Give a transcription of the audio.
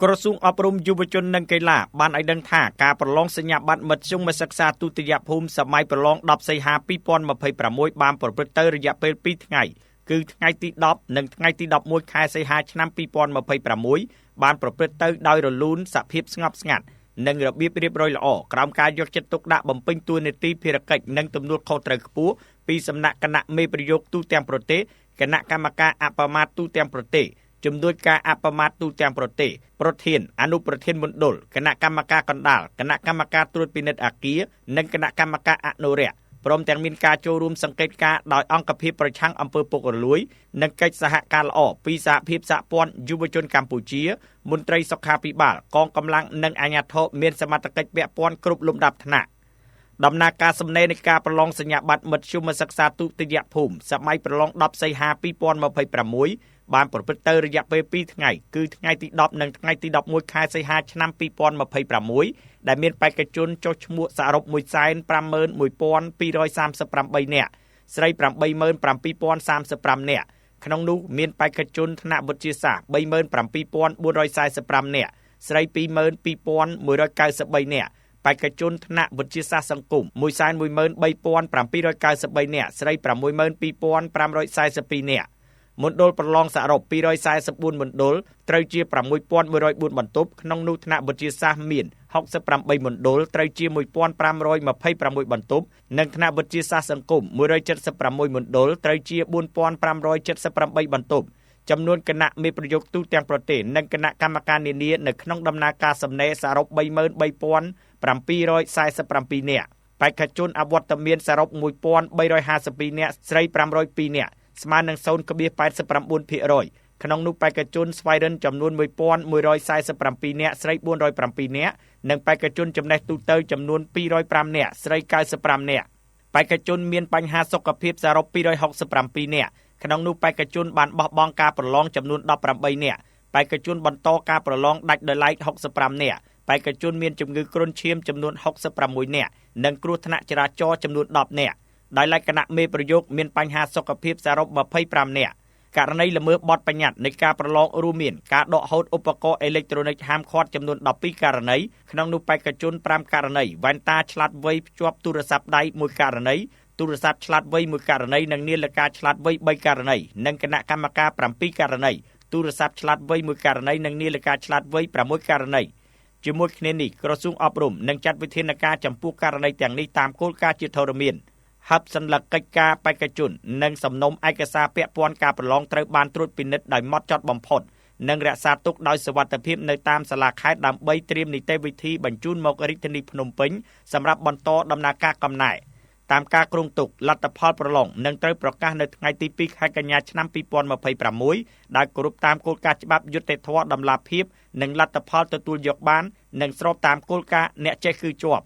ក្រសួងអប់រំយុវជននិងកីឡាបានឲ្យដឹងថាការប្រឡងសញ្ញាបត្រមធ្យមសិក្សាទុតិយភូមិសម័យប្រឡង10សីហា2026បានប្រព្រឹត្តទៅរយៈពេល2ថ្ងៃគឺថ្ងៃទី10និងថ្ងៃទី11ខែសីហាឆ្នាំ2026បានប្រព្រឹត្តទៅដោយរលូនសភាពស្ងប់ស្ងាត់និងរបៀបរៀបរយល្អក្រោមការយកចិត្តទុកដាក់បំពេញតួនាទីភារកិច្ចនិងទំនួលខុសត្រូវខ្ពស់ពីសំណាក់គណៈមេប្រយោគទូទាំងប្រទេសគណៈកម្មការអបមាត្រទូទាំងប្រទេសជំនួយការអបមាត្រទូទាំងប្រទេសប្រធានអនុប្រធានមណ្ឌលគណៈកម្មការកណ្ដាលគណៈកម្មការត្រួតពិនិត្យអគារនិងគណៈកម្មការអនុរិយព្រមទាំងមានការចូលរួមសង្កេតការណ៍ដោយអង្គភាពប្រឆាំងអំពើពុករលួយនិងកិច្ចសហការល្អពីសហភាពសហព័ន្ធយុវជនកម្ពុជាមន្ត្រីសុខាភិបាលកងកម្លាំងនិងអាជ្ញាធរមានសមត្ថកិច្ចពាក់ព័ន្ធគ្រប់លំដាប់ថ្នាក់ដំណើរការសំណេរនៃការប្រឡងសញ្ញាបត្រមធ្យមសិក្សាទុតិយភូមិសម័យប្រឡង10សីហា2026បានប្រព្រឹត្តទៅរយៈពេល2ថ្ងៃគឺថ្ងៃទី10និងថ្ងៃទី11ខែសីហាឆ្នាំ2026ដែលមានបេក្ខជនចុះឈ្មោះសរុប 151,238 នាក់ស្រី 87,035 នាក់ក្នុងនោះមានបេក្ខជនថ្នាក់វិទ្យាសាស្ត្រ 37,445 នាក់ស្រី 22,193 នាក់បេក្ខជនថ្នាក់វិទ្យាសាស្ត្រសង្គម 113,793 នាក់ស្រី 62,542 នាក់មណ្ឌលប្រឡងសរុប244មណ្ឌលត្រូវជា6104បន្ទប់ក្នុងនោះថ្នាក់វិទ្យាសាស្ត្រមាន68មណ្ឌលត្រូវជា1526បន្ទប់និងថ្នាក់វិទ្យាសាស្ត្រសង្គម176មណ្ឌលត្រូវជា4578បន្ទប់ចំនួនគណៈមេប្រយោគទូទាំងប្រទេសនិងគណៈកម្មការនានានៅក្នុងដំណើរការសំណេរសរុប 33,747 នាក់បេក្ខជនអវត្តមានសរុប1352នាក់ស្រី502នាក់ស្មើនឹង 0.89% ក្នុងនោះបេក្ខជនស្វ័យរិនចំនួន1147នាក់ស្រី407នាក់និងបេក្ខជនចំណេះទូទៅចំនួន205នាក់ស្រី95នាក់បេក្ខជនមានបញ្ហាសុខភាពសរុប267នាក់ក្នុងនោះបេក្ខជនបានបោះបង់ការប្រឡងចំនួន18នាក់បេក្ខជនបន្តការប្រឡងដាច់ដោយឡែក65នាក់បេក្ខជនមានជំងឺគ្រុនឈាមចំនួន66នាក់និងគ្រោះថ្នាក់ចរាចរណ៍ចំនួន10នាក់ដោយឡែកគណៈមេប្រយោគមានបញ្ហាសុខភាពសរុប25នាក់ករណីល្មើសបទបញ្ញត្តិនៃការប្រឡងរួមមានការដកហូតឧបករណ៍អេឡិចត្រូនិកហាមឃាត់ចំនួន12ករណីក្នុងនោះបេក្ខជន5ករណីវ៉ែនតាឆ្លាតវៃភ្ជាប់ទូរស័ព្ទដៃ1ករណីទូរស័ព្ទឆ្លាតវៃ1ករណីនិងនាឡិកាឆ្លាតវៃ3ករណីនិងគណៈកម្មការ7ករណីទូរស័ព្ទឆ្លាតវៃ1ករណីនិងនាឡិកាឆ្លាតវៃ6ករណីជាមួយគ្នានេះក្រសួងអប់រំនឹងចាត់វិធានការចំពោះករណីទាំងនេះតាមគោលការណ៍ជាធរមានហឹបសន្លឹកកិច្ចការបេក្ខជននិងសំណុំឯកសារពាក់ព័ន្ធការប្រឡងត្រូវបានត្រួតពិនិត្យដោយម៉ត់ចត់បំផុតនិងរក្សាទុកដោយសុវត្ថិភាពនៅតាមសាលាខេត្តដើម្បីត្រៀមនីតិវិធីបញ្ជូនមករាជធានីភ្នំពេញសម្រាប់បន្តដំណើរការកំណែតាមការគ្រោងទុកលទ្ធផលប្រឡងនឹងត្រូវប្រកាសនៅថ្ងៃទី2ខែកញ្ញាឆ្នាំ2026ដោយគោរពតាមគោលការណ៍ច្បាប់យុត្តិធម៌តម្លាភាពនិងលទ្ធផលទទួលយកបាននិងស្របតាមគោលការណ៍អ្នកចេះគឺជាប់។